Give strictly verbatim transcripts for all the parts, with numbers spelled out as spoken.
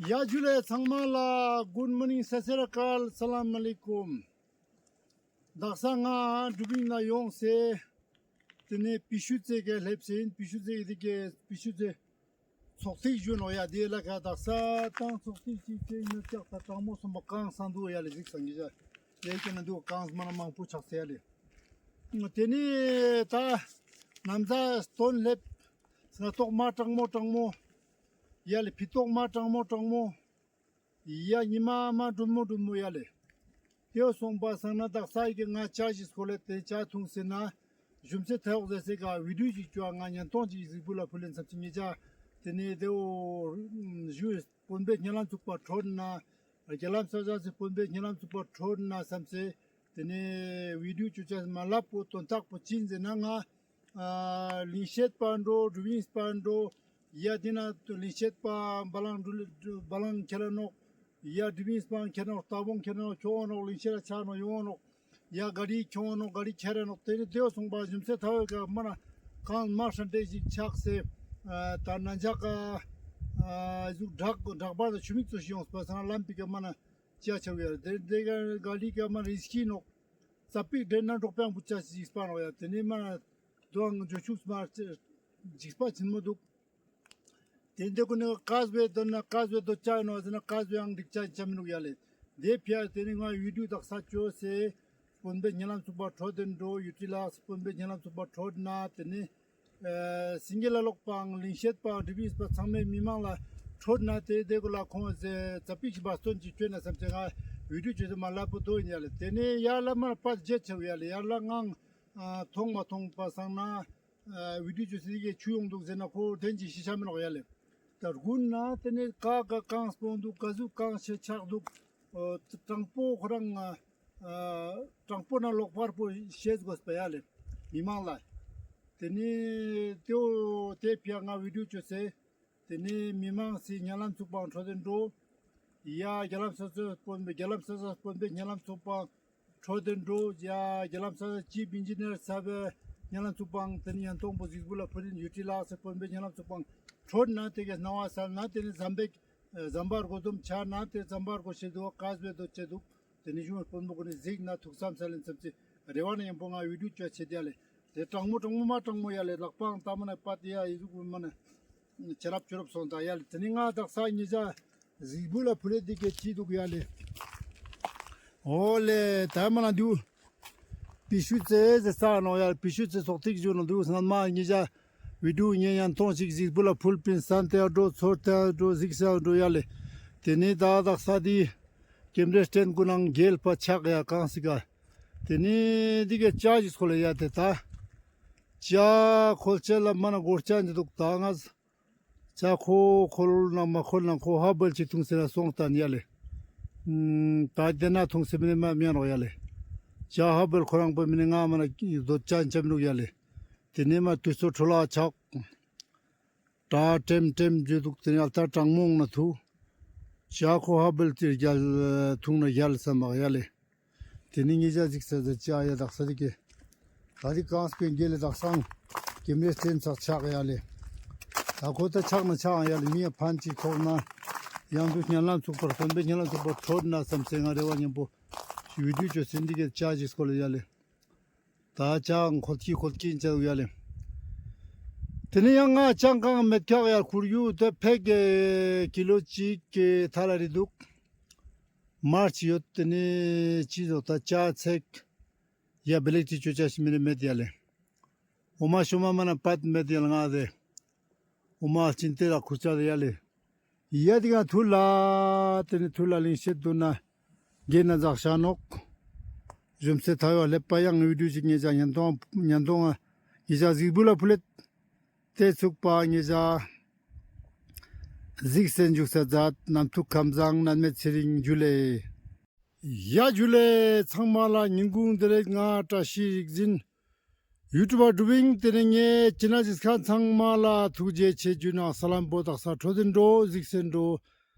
ཡ་ཇུ་ལེ་ཚང་མ་ལ། Good morning, སད་སི་རི་ཨ་ཀལ། ཨ་སལམ་ཨ་ལེ་ཀུམ། དག་ས་ང་དྲུབ་ཨིན་ན་ཡོངས་སེ་ཏེ་ནེ་པི་ཤུ་ཙེ་ག་ལེབས་སེ་ཨིན། པི་ཤུ་ཙེ་གི་ཏེ་གི་པི་ཤུ་ཙེ་ཚོགས་ཐིག་ཞུ་ནོག་ཡ། ཏེ་ལ་ཁ་དག་ས་ཏང་ཚོགས་ཐིག་ཅིག་ཅིག་ཨིན་ན་ཅག་ད་གྲང་མོ་སོང་པ་གངས་སང་དུག་ཡ་ལེ། གཟིགས་སང་གི་ཇ་ཡ་ཀྱེ་ན་དུག་གངས་མ་ན་མང་པོ་ཆགས་སེ་ཡ་ལེ། ཏེ་ནེ་ད་ནམ་ཟླ་སྟོན་ལེབ་སྣ་ཏོག་མ་གྲང་མོ་གྲང་མོ་ཡ་ལེ། ཕི་ཏོག་མ་གྲང་མོ་གྲང་མོ། ཡ་ཉི་མ་མ་དྲོན་མོ་དྲོན་མོ་ཡ་ལེ། ཏེའོ་སོང་པ་སང་ན་དག་ས་ཡི་གེ་ང་ཅ་ཞིག་སྐོལ་ལེ། ཏེ་ཅ་ཐུང་སེ་ན་ཞུམ་སེ་ཐའོག་ཟེར་སེ་ག་བི་ཌིའོ་ཞིག་ཅོ་ང་ཉན་ཐོང་ཅིག་གཟིགས་བུ་ལ་ཕུལ་ལེན་སམ་སེ་ཉེ་ཇ། ཏེ་ནེ་ཏེའོ་ཞུ་དཔོན་པོའི་སྙན་ལམ་ཚུགས་པ་ཁྲོད་ན་རྒྱ་ལམ་ས་ཟ་སེ་དཔོན་པོའི་སྙན་ལམ་ཚུགས་པ་ཁྲོད་ན་སམ་སེ། ཏེ་ནེ་བི་ཌིའོ་ཅོ་ཅ་མ་ལབ་པོ་དོན་དག་པོ་ཅི་ཨིན་ཟེར་ན་ང་ཨ་ལིང་ཤེད་པ་འགྲོ་དྲུབ་ཨིན་པ་འགྲོ་ཡ་ཏེ་ན་ལིང་ཤེད་པ་བ་ལང་འགྲོ་བ་ལང་ཁྱེར་ར་ནོག་ཡ་དྲུབ་ཨིན་པ་ཁྱེར་ནོག་ཏ་བོང་ཁྱེར་ནོག་ཁྱོང་ནོག་ལིང་ཤེད་ར་ཆ་ནོག་ཡོང་ནོག་ཡ་ག་རི་ཁྱོང་ནོག་ག་རི་ཁྱེར་ར་ནོག། ཏེ་ནེ་ཏེའོ་སོང་པ་ཞུམ་སེ་ཐའོ་ག་མ་ན་གངས་མ་ཧྲན་ཏེ་ཞིག་ཆགས་སེ་ཨ་ད་ན་ཇག་ག་ཨ་ཟུག་བྲག་བྲག་པ་ད་ཆུ་མིག་ཙོགས་ཤིག་ཡོངས་པ་སང་ལམ་པི་ཀ་མ་ན་ཅ་ཆ་བ་ཡ་ལེ། ཏེ་ཏེ་ག་ག་རི་ཀ་མ་རིས་ཀི་ནོག། ཙ་པིག་ཏེ་ན་འབྲོག་པའང་བུ་ཅ་ཞིག་སྤ་ནོག་ཡ། ཏེ་ནེ་མ་ན་དོའང་ཇོ་ཆུག་སྨ་ཅིག་སྤ་ཆེན་མོ་དུག། ཏེ་འདི་ཀུན་ནི་ཀ་ཟུ་བའི་དོན་ན་ཀ་ཟུ་བའི་དོ་ཅ་ཨིན་ནོག་ཟེར་ན་ཀ་ཟུ་བའང་འགྲིག་ཅ་ཨིན་ཅ་མི་ནུག་ཡ་ལེ། ཏེ་ཕི་ཡ་ཏེ་ནེ་ང་བི་ཌིའོ་དག་ས་ཅོས་སེ་དཔོན་པོའི་སྙན་ལམ་ཚུགས་པ་ཁྲོད་དེ་འགྲོ་ཡུ་ཊི་ལ་དཔོན་པོའི་སྙན་ལམ་ཚུགས་པ་ཁྲོད་ན་ཏེ་ནེ་ཨ་སིང་གེ་ལ་ལོག་པའང་ལིང་ཤེད་པའང་དྲུབ་ཨིན་པ་ཚང་མའི་མི་མང་ལ་ཁྲོད་ན་ཏེ་ཏེ་གུ་ལ་ཁོང་ཟེ་ཙ་པིག་ཞིག་བ་སྟོན་ཅིག་ཅོས་ན་སམ་སེ་ང་བི་ཌིའོ་ཅོས་སེ་མ་ལབ་པོ་དོ་ཨིན་ཡ་ལེ། ཏེ་ནེ་ཡར་ལ་མ་པ་ཇེ་ཆེ་བ་ཡ་ལེ། ཡར་ལ་ངང་ཨ་མཐོང་མ་མཐོང་པ་སང་ན་ཨ་བི་ཌིའོ་ཅོས་སེ་ཏེ་གི་ཆུ་ཡོང་དུག་ཟེར་ན་ཁོ་ཏེན་ཅིག་ཤེས་ཆ་མི་ནོག་ཡ་ལེ། ད་དགུན་ན་ཏེ་ནེ་ཀ་ཀ་གངས་སྤོང་དུག། ཀ་ཟུག་གངས་ཆེ་ཆགས་དུག། ཨ་གྲང་པོ་ཁོ་རང་ཨ་གྲང་པོ་ན་ལོག་པར་པོ་ཤེས་དགོས་པ་ཡ་ལེ་མི་མང་ལ། ཏེ་ནེ་ཏེའོ་ཏེ་ཕི་ཡ་ང་བི་ཌིའོ་ཅོས་སེ་ཏེ་ནེ་མི་མང་སི་སྙན་ལམ་ཚུགས་པའང་ཁྲོད་དེ་འགྲོ་ཡ་རྒྱ་ལམ་ས་ཟ་དཔོན་པོའི་རྒྱ་ལམ་ས་ཟ་དཔོན་པོའི་སྙན་ལམ་ཚུགས་པའང་ཁྲོད་དེ་འགྲོ་ཡ་རྒྱ་ལམ་ས་ཟ་ཅིཕ་ཨིན་ཇི་ནི་ཡར་ས་བའི་སྙན་ལམ་ཚུགས་པའང་ཏེ་ནེ་ཉན་ཐོང་པོ་གཟིགས་བུ་ལ་ཕུལ་ལེན་ཡུ་ཊི་ལ་སེ་དཔོན་པོའི་སྙན་ལམ་ཚུགས་པའང་ཁྲོད་ན་ཏེ་གི་སྣང་བ་སལ་ན་ཏེ་ནེ་ཟམ་པའི་ཟམ་པར་གོ་དོམ་ཆ་ན་ཏེ་ཟམ་པར་གོ་ཤེས་དུག་ཀ་ཟུ་བའི་དོ་ཅེ་དུག། ཏེ་ནེ་གཞུང་དཔོན་པོ་གུན་ནི་གཟིགས་ན་ཐུགས་བསམ་སལ་ལེན་སམ་སེ་རེ་བ་ན་ཡང་པོ་ང་བི་ཌིའོ་ཅོ་ཆེ་ཏེ་ཡ་ལེ། ཏེ་གྲང་མོ་གྲང་མོ་མ་གྲང་མོ་ཡ་ལེ། ལག་པའང་ཏ་མ་ན་པ་ཏེ་ཡ་ཨི་ཟུག་མ་ན་ཆ་རབ་ཆ་རབ་སོང་ད་ཡ་ལེ། ཏེ་ནེ་ང་དག་ས་ཉེ་ཇ་གཟིགས་བུ་ལ་ཕུལ་ལེ་ཏེ་གི་ཅི་དུག་ཡ་ལེ། འོ་ལེ་ཏ་མ་ན་དུག། པི་ཤུ་ཙེ་ཟེར་ས་ནོག་ཡ་ལེ། པི་ཤུ་ཙེ་ཚོགས་ཐིག་ཞུ་ནོག་དུག་སྔན་མ་ཉེ་ཇ་བི་ཌིའོ་ཉན་ཡང་ཐོང་ཞིག་གཟིགས་བུ་ལ་ཕུལ་པིན་སན་ཏེ་འགྲོ་ཚོར་ཏེ་འགྲོ་གཟིགས་ས་འགྲོ་ཡ་ལེ། ཏེ་ནེ་ད་དག་ས་ཏེ་ཀེམ་རེ་སྟེན་གུན་ནང་གྱེལ་པ་ཆགས་ཡ་གང་སི་ག། ཏེ་ནེ་ཏེ་གི་ཅ་ཞིག་སྐོལ་ཡ་ཏེ་ད། ཅ་ཁོལ་ཆེ་ལ་མ་ན་གོར་ཅ་ཨིན་དུག་ད་ང་། ཅ་ཁོ་ཁོལ་ན་མ་ཁོལ་ན་ཁོ་ཧ་བལ་ཅིག་ཐུང་སེ་ན་སོང་སྟན་ཡ་ལེ། ཨུམ་ད་ཏེ་ན་ཐུང་སེ་མི་ནེ་མ་མི་ཡ་ནོག་ཡ་ལེ། ཅ་ཧ་བལ་ཁོ་རང་པོ་མི་ནེ་ང་མ་ན་དོ་ཅ་ཨིན་ཅ་མི་ནུག་ཡ་ལེ། ཏེ་ནེ་མ་དུས་ཚོད་འཕྲོ་བརླག་ཆགས། ད་ཀྲེམ་ཀྲེམ་ཇུ་དུག། ཏེ་ནེ་ཨ་ད་གྲང་མོ་ན་ཐུག། ཅ་ཁོ་ཧ་བལ་ཏེ་རྒྱལ་ཐུང་ན་རྒྱལ་སམ་མ་ཡ་ལེ། ཏེ་ནེ་ཉེ་ཇ་གཟིགས་ས་ཟེར་ཅ་ཡ་དག་ས་ཏེ་གི། ད་ཏེ་གངས་པའི་གྱེལ་ལེ་དག་སང་། ཀེམ་རེ་སྟེན་ཚག་ཆགས་ཡ་ལེ། ད་ཁོ་ད་ཆགས་ན་ཆགས་ཡ་ལེ་མི་ཡ་ཕན་ཅིག་ཐོག་ན། ཡང་དུ་སྙན་ལམ་ཚུགས་པར་དཔོན་པོའི་སྙན་ལམ་ཚུགས་པར་ཁྲོད་ན་སམ་སེ་ང་རེ་བ་ཉམ་པོ། བི་ཌིའོ་ཅོས་སེ་ཏེ་གི་ཅ་ཞིག་སྐོལ་ཡ་ལེ། ད་ཅ་ཁོལ་ཀི་ཁོལ་ཀི་ཨིན་ཅ་དུག་ཡ་ལེ། ཏེ་ནེ་ཡང་ང་ཅ་གང་མེད་ཁག་ཡ་ཁུར་ཡུ་ཏེ་ཕེག་གི་ཀི་ལོ་ཅིག་གི་ཐ་ལ་རི་དུག། མར་ཅི་ཡོད། ཏེ་ནེ་ཅི་ཟོ་ད་ཅ་ཚེག་ཡ་བེ་ལེག་ཅི་ཅོ་ཅ་ཞིག་མི་ནེ་མེད་ཡ་ལེ། འོ་མ་ཤོ་མ་མ་ན་པད་མེད་ཡ་ལེ་ང་ཏེ། འོ་མ་ཅིན་ཏེ་ལ་ཁུར་ཅ་ཡ་ལེ། ཡ་ཏེ་ག་ཐུར་ལ་ཏེ་ནེ་ཐུར་ལ་ལིང་ཤེད་དུ་ན་གྱེལ་ན་ཛག་ཤ་ནོག། ཞུམ་སེ་ཐའོ་ལེབ་པ་ཡང་བི་ཌིའོ་ཅིག་ཉེ་ཇ་ཉན་ཐོང་ཉན་ཐོང་ང་ཉེ་ཇ་གཟིགས་བུ་ལ་ཕུལ་ལེ། ཏེ་ཚུགས་པ་ཉེ་ཇ་གཟིགས་སེ་འཇུག་ས་ཛད། ནམ་ཐུག་ཁམས་བཟང་ནད་མེད་ཚེ་རིང་ཇུ་ལེ། ཡ་ཇུ་ལེ་ཚང་མ་ལ་ཉིན་གུང་བདེ་ལེགས། ང་བཀྲ་ཤིས་རིག་འཛིན། ཡུ་ཊུབ་པ་དྲུབ་ཨིན། ཏེ་ནེ་ངའེ་ཅི་ན་ཇི་ཁན་ཚང་མ་ལ་ཐུགས་རྗེ་ཆེ་ཞུ་ནོག། ཨ་ས་ལམ་པོ་དག་ས་ཁྲོད་དེ་འགྲོ་གཟིགས་སེ་འགྲོ་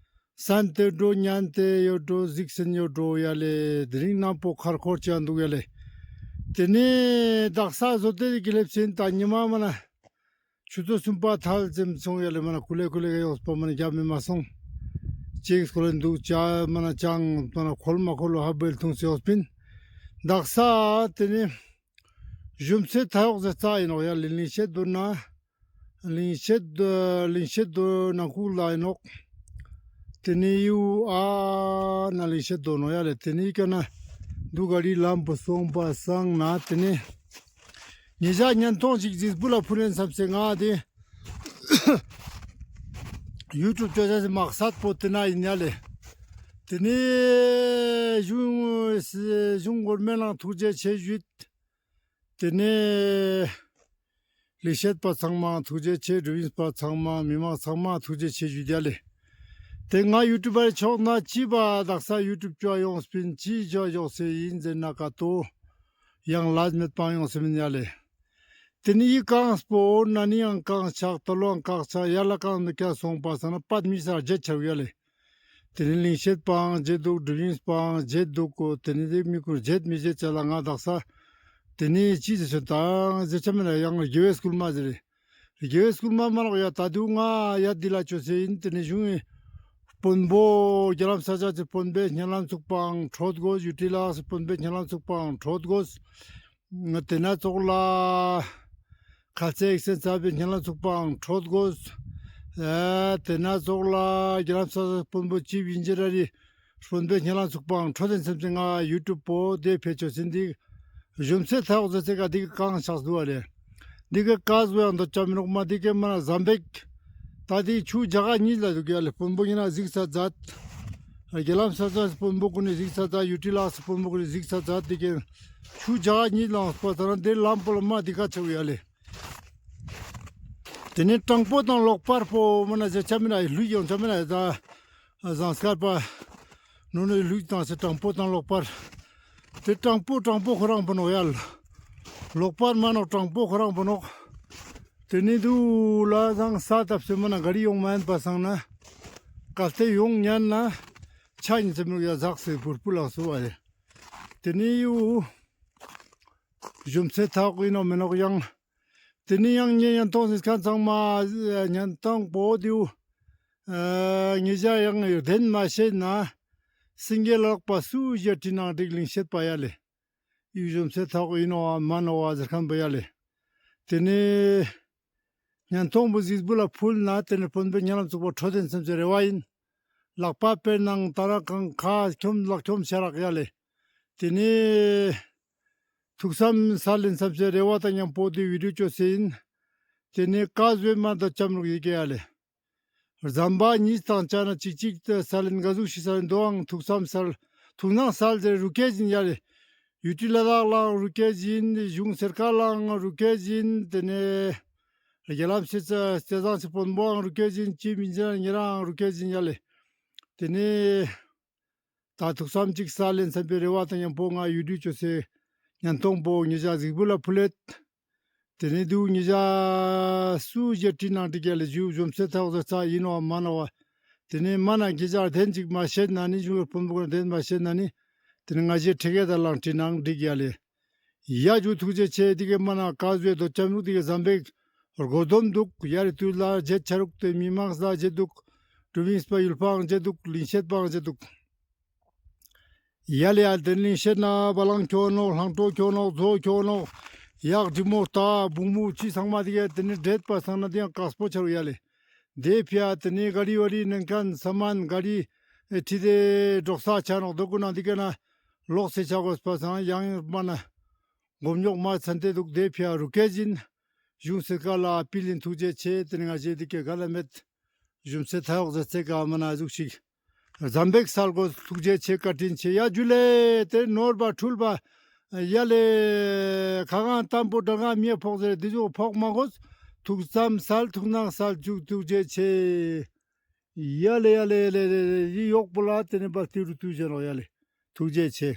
སན་ཏེ་འགྲོ་ཉན་ཏེ་ཡོད་འགྲོ་གཟིགས་སེ་ཡོད་འགྲོ་ཡ་ལེ། དེ་རིང་ནམ་པོ་ཁར་ཁོར་ཅིག་ཡང་དུག་ཡ་ལེ། ཏེ་ནེ་དག་ས་ཟོ་ཏེ་གི་ལེབ་སེ་ཨིན། ད་ཉི་མ་མ་ན་ཆུ་ཚོད་སུམ་པ་ཐལ་ཙམ་སོང་ཡ་ལེ། མ་ན་ཀུ་ལེ་ཀུ་ལེ་ག་ཡོངས་པ་མ་ན་རྒྱབ་མེ་མ་སོང་། ཅིག་སྐོལ་ལེན་དུག་ཅ་མ་ན་ཅང་མ་ན་ཁོལ་མ་ཁོལ་ལོ་ཧ་བེལ་ཐུང་སེ་ཡོད་པིན། དག་ས་ཏེ་ནེ་གཞུང་ཚེ་ཐ་ཡོག་ཟེར་ཙ་ཨིན་ནོག་ཡ་ལེ། ལིང་ཤེད་དོ་ན་ལིང་ཤེད་དོ་ལིང་ཤེད་དོ་ན་ཁུག་ལ་ཨིན་ནོག། ཏེ་ནེ་ཡུ་ཨ་ན་ལིང་ཤེད་དོ་ནོག་ཡ་ལེ། ཏེ་ནེ་ཀ་ན་དུག་ག་རི་ལམ་པོ་སོང་པ་སང་ན་ཏེ་ནེ་ཉེ་ཞ་ཉན་ཐོང་ཞིག་ཟིགས་བུ་ལ་ཕུལ་ལེན་སམ་སེ་ང་ཏེ་ཡུ་ཊུབ་ཅོ་ཅེས་སི་མག་སད་པོ་ཏེ་ན་ཨིན་ཡ་ལེ། ཏེ་ནེ་གཞུང་གཞུང་གོར་མེན་ནང་ཐུགས་རྗེ་ཆེ་ཞུས། ཏེ་ནེ་ལིང་ཤེད་པ་ཚང་མ་ཐུགས་རྗེ་ཆེ། འགྲུལ་བཞིན་པ་ཚང་མ་མི་མང་ཚང་མ་ཐུགས་རྗེ་ཆེ་ཞུས་ཡ་ལེ། ཏེ་ང་ཡུ་ཊུབ་པར་ཆོག་ན་ཅི་བ་དག་ས་ཡུ་ཊུབ་ཅོ་ཡོངས་པིན་ཅི་ཅོ་ཡོག་སེ་ཨིན་ཟེར་ན་ཀ་ཏོ་ཡང་ལ་མེད་པ་ཡོངས་སེ་མིན་ཡ་ལེ། ཏེ་ནེ་ཡི་ཀང་སྤོ་ན་ནི་ཡང་ཀང་ཆག་ཏ་ལོ་ཡང་ཀང་ཆག་ཡ་ལ་ཀང་མི་ཀ་སོང་པ་སང་ན་པད་མི་སར་ཇེ་ཆ་ཡ་ལེ། ཏེ་ནེ་ལིང་ཤེད་པའང་ཇེ་དུག། འགྲུལ་བཞིན་པའང་ཇེ་དུག་གོ། ཏེ་ནེ་ཏེ་མི་ཀུན་ཇེ་མི་ཇེ་ཆ་ལ་ང་དག་ས་ཏེ་ནེ་ཅི་ཟེར་ཆོ་དང་ཟེར་ཆ་མེད་ན་ཡང་དགེ་བའི་སྐུལ་མ་ཟེར་རེ། དགེ་བའི་སྐུལ་མ་མ་ནོག་ཡ་ད་དུང་ང་ཡ་འདི་ལ་ཅོ་སེ་ཨིན། ཏེ་ནེ་གཞུང་ངི་དཔོན་པོ་རྒྱ་ལམ་ས་ཆ་ཅེ་དཔོན་པོའི་སྙན་ལམ་ཚུགས་པའང་ཁྲོད་གོས། ཡུ་ཊི་ལགས་སི་དཔོན་པོའི་སྙན་ལམ་ཚུགས་པའང་ཁྲོད་གོས། ཏེ་ན་ཙོགས་ལ་ཁ་ཚེ་ཨེག་སེན་ཚ་བའི་སྙན་ལམ་ཚུགས་པའང་ཁྲོད་གོས། ཨ་ཏེ་ན་ཙོགས་ལ་རྒྱ་ལམ་ས་ཆ་དཔོན་པོ་ཅི་བིན་ཇེ་ར་རི་དཔོན་པོའི་སྙན་ལམ་ཚུགས་པའང་ཁྲོད་ཨིན་སམ་སེ་ང་ཡུ་ཊུབ་པོ་ཏེ་ཕེ་ཆོ་སེ་ཨིན། འདི་གཞུང་ཚེ་ཐ་ཡོག་ཟེར་ཚེ་ཀ་འདི་གི་ཀང་ཆགས་དུག་པ་ལེ། འདི་གི་ཀ་ཟུག་ཡང་དོ་ཅ་མི་ནོག་མ། འདི་གི་མ་ན་ཟམ་པེག་ད་འདི་ཆུ་ཇ་ག་ཉིས་ལ་དུག་ཡ་ལེ། དཔོན་པོ་ཉིས་ན་ཟིགས་ས་ཛད། རྒྱ་ལམ་ས་ཆ་དཔོན་པོ་གུན་ནི་ཟིགས་ས་ཛད། ཡུ་ཊི་ལགས་སི་དཔོན་པོ་གུན་ནི་ཟིགས་ས་ཛད། འདི་གི་ཆུ་ཇ་ག་ཉིས་ལ་སྤོ་ད་ན་འདི་ལམ་པོ་ལ་མ་འདི་ཀ་ཆགས་ཡ་ལེ། ཏེ་ནེ་དྲང་པོ་དང་ལོག་པར་པོ་མ་ན་ཟེར་ཆ་མེད་ན་ལུས་ཡོང་ཆ་མེད་ན་ད་ཟངས་དཀར་པ་ནོ་ནོ་ལུས་དང་སེ་དྲང་པོ་དང་ལོག་པར། ཏེ་དྲང་པོ་དྲང་པོ་ཁོ་རང་པོ་ནོག་ཡ་ལེ། ལོག་པར་མ་ནོག་དྲང་པོ་ཁོ་རང་པོ་ནོག། ཏེ་ནེ་དུ་ལ་ཟངས་ས་ཏབ་སེ་མ་ན་ག་རི་ཡོང་མ་ཡིན་པ་སང་ན་གལ་ཏེ་ཡོང་ཉན་ན་ཆ་ཉིན་ཙམ་ཡོང་ཡ་ཟག་སེ་བུར་པུ་ལ་སུ་བ་ཡ། ཏེ་ནེ་ཡུ་གཞུང་ཚེ་ཐ་ཡོག་ཨིན་ནོག་མེན་ནོག་ཡང་། ཏེ་ནེ་ཡང་ངེ་ཉན་ཐོང་ཟེར་ཁན་ཚང་མ་ཉན་ཐོང་པོ་དེའུ་ཨ་ངེ་ཞ་ཡང་བདེན་མ་ཤེས་ན་སེང་གེ་ལག་པ་སུ་ཞིག་ག་དྲིས་ནང་འགྲིག་ལིང་ཤེད་པ་ཡ་ལེ། ཡུ་གཞུང་ཚེ་ཐ་ཡོག་ཨིན་ནོག་མ་ནོག་བ་ཟེར་ཁན་པོ་ཡ་ལེ། ཏེ་ནེ་ཉན་ཐོང་པོ་ཟིགས་བུ་ལ་ཕུལ་ན་ཏེ་ནེ་དཔོན་པོའི་སྙན་ལམ་ཚུགས་པ་ཁྲོད་ཨིན་སམ་སེ་རེ་བ་ཨིན། ལག་པ་པེར་ནང་ཏ་ར་ཁང་ཁ་ཁྱོམ་ལག་ཁྱོམ་ཤ་རག་ཡ་ལེ། ཏེ་ནེ་ཐུགས་བསམ་སལ་ཨིན་སམ་སེ་རེ་བ་དང་ཉམ་པོ་དེ་བི་ཌིའོ་ཅོ་སེ་ཨིན། ཏེ་ནེ་ཀ་ཟུག་མ་དོ་ཅམ་རུག་ཡི་གེ་ཡ་ལེ། ཟམ་པ་ཉིས་དང་ཆ་ན་ཅིག་ཅིག་ཏུ་སལ་ཨིན། ག་ཟུག་ཤིག་སལ་ཨིན་དོའང་ཐུགས་བསམ་སལ་ཐུགས་སྣང་སལ་ཟེར་རུ་ཀེ་ཟིན་ཡ་ལེ། ཡུ་ཊི་ལ་དྭགས་ལའང་རུ་ཀེ་ཟིན། གཞུང་སེར་ཀ་ལའང་རུ་ཀེ་ཟིན། ཏེ་ནེ་རྒྱ་ལམ་སེ་ཚ་སེ་ཟང་སེ་དཔོན་པོའང་རུ་ཀེ་ཟིན། ཅི་མིན་ཟེར་ན་ཉེ་རང་རུ་ཀེ་ཟིན་ཡ་ལེ། ཏེ་ནེ་ད་ཐུགས་བསམ་ཅིག་སལ་ཨིན་སམ་པའི་རེ་བ་དང་ཉམ་པོ་ང་ཡུ་ཊུབ་ཅོ་སེ་ཉན་ཐོང་པོ་ངེ་ཞ་ཟིགས་བུ་ལ་ཕུལ་ལེད། ཏེ་ནེ་དུ་ངེ་ཞ་སུ་ཞིག་ག་དྲིས་ནང་འགྲིག་ཡ་ལེ། ཞུ་གཞུང་ཚེ་ཐ་ཡོག་ཟེར་ཚ་ཨིན་ནོག་མ་ནོག་བ། ཏེ་ནེ་མ་ན་ངེ་ཞ་བདེན་ཅིག་མ་ཤེས་ན་ནི་གཞུང་གི་དཔོན་པོ་གུན་བདེན་མ་ཤེས་ན་ནི་ཏེ་ནེ་ང་ཞའི་ཁྲེ་གེ་ད་ལང་དྲིས་ནང་འགྲིག་ཡ་ལེ། ཡ་ཇུ་ཐུགས་རྗེ་ཆེ། འདི་གི་མ་ན་ཀ་ཟུག་དོ་ཅམ་རུག་འདི་གི་ཟམ་པེག་རྒོ་དོམ་དུག། ཡ་རི་དུས་ལ་ཇེ་ཆ་རུག་ཏེ་མི་མང་ས་ཇེ་དུག། གྲུ་བིང་སྤ་ཡུལ་པའང་ཇེ་དུག། ལིང་ཤེད་པའང་ཇེ་དུག། ཡ་ལེ་ཡ་ཏེ་ལིང་ཤེད་ན་བ་ལང་ཁྱོ་ནོག། ལྷང་ཏོ་ཁྱོ་ནོག། ཛོ་ཁྱོ་ནོག། ཡག་འབྲི་མོ་ཏ་བུང་བུ་ཅི་ཚང་མ་འདི་གི་ཏེ་ནེ་འདྲེད་པ་སང་ན་འདི་ཡང་ཀགས་པོ་ཆ་རུག་ཡ་ལེ། ཏེ་ཕི་ཡ་ཏེ་ནེ་ག་རི་བ་རི་ནན་ཁན་ས་མན་ག་རི་ཨེ་ཁྲི་ཏེ་འབྲོག་ས་ཆ་ནོག། དོ་གུན་ན་འདི་གི་ན་ལོག་སེ་ཆ་གོས་པ་སང་ཡང་མ་ན་གོམ་ཉོག་མ་ཚན་ཏེ་དུག། ཏེ་ཕི་ཡ་རུ་ཀེ་ཟིན། གཞུང་སེར་ཀ་ལ་ཨ་པིལ་ཨིན། ཐུགས་རྗེ་ཆེ། ཏེ་ནེ་ང་ཞའི་འདི་གི་ག་ལ་མེད། གཞུང་ཚེ་ཐ་ཡོག་ཟེར་ཚེ་ཀ་མ་ན་ཟུག་ཤིག་ཟམ་པེག་སལ་གོས། ཐུགས་རྗེ་ཆེ། བཀའ་དྲིན་ཆེ། ཡ་ཇུ་ལེ། ཏེ་ནོར་བ་འཁྲུལ་བ་ཡ་ལེ། ཁ་གང་ཏམ་པོ་དྲ་གང་མི་ཡ་ཕོག་ཟེར་འདི་ཟུག་ཕོག་མ་གོས། ཐུགས་བསམ་སལ་ཐུགས་སྣང་སལ་ཅུག། ཐུགས་རྗེ་ཆེ། ཡ་ལེ་ཡ་ལེ་ཡ་ལེ་ལེ་ལེ་ཡི་ཡོག་པོ་ལ་ཏེ་ནེ་བ་ཏི་རུ་ཏུ་ཞན་རོག་ཡ་ལེ། ཐུགས་རྗེ་ཆེ།